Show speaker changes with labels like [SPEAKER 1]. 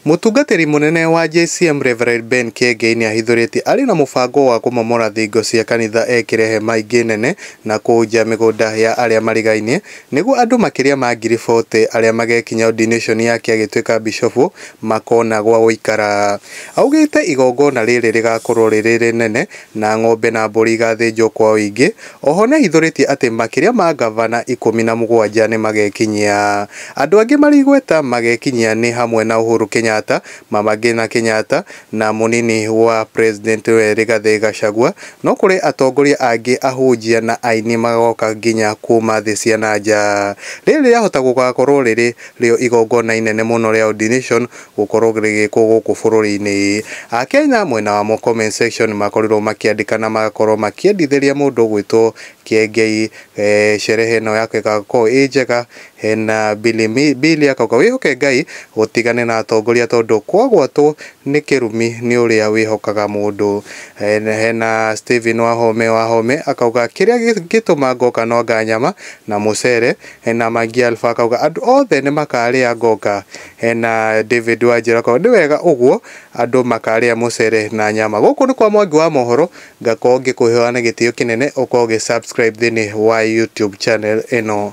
[SPEAKER 1] Mũtungatĩri mũnene wa JCM Reverend Ben Kĩengei nĩahithũrĩtie arĩ na mũbango wa kũmomora thingo cia kanitha ekĩre hema ingĩ nene na kũu nja mĩgũnda ya arĩa marigainie nĩguo andũ makĩria ma 40,000 arĩa magekinya ordination yake agĩtuĩka bishofu makona gwa gũikara. Augĩte igongona rĩrĩ rĩgakorwo rĩrĩ rĩnene na ng'ombe na mbũri igathĩnjwo kwa ũingĩ. Oho nĩahithũrĩtie atĩ makĩria ma ngavana 17 nĩmagekinyia. Andũ angĩ marĩ igweta magekinyia nĩ hamwe na Uhuru Kenyatta, Mama Ngina Kenyatta na mũnini wa president Rigathĩ Gachagua. No kũrĩ atongoria angĩ ahunjia na aini magoka nginya kuma thĩ cia na nja. Rĩrĩ rĩahota gũgakorwo rĩrĩ rĩo igongona inene mũno rĩa ordination gũkorwo rĩgĩkwo gũkũ bũrũri-inĩ. Akenya mwena wa comment section makorirwo makĩandĩka na magakorwo makĩendithĩria mũndũ ũgwĩtwo Kĩengei sherehe ĩno yake ĩgakorwo ĩ njega. Hena Billy akauga wĩhoke Ngai ũtigane na atongoria tondũ kwagwatwo nĩ kĩrumi nĩ ũrĩa wĩhokaga mũndũ. Hena Stephen Wahome akauga kĩrĩa gĩtũma ngoka no anga nyama na mũcere. Hena Mangi Alpha akauga andũ othe nĩ makarĩa ngoka. Hena David Wanjĩra akauga nĩ wega ũguo andũ makarĩa mũcere na nyama. Gũkũ nĩ kwa Mwangi wa mohoro, ngakorwo ngĩkũhoya na gĩtĩo kĩnene ũkorwo ũgĩ subscribe thĩinĩ wa YouTube channel ĩno.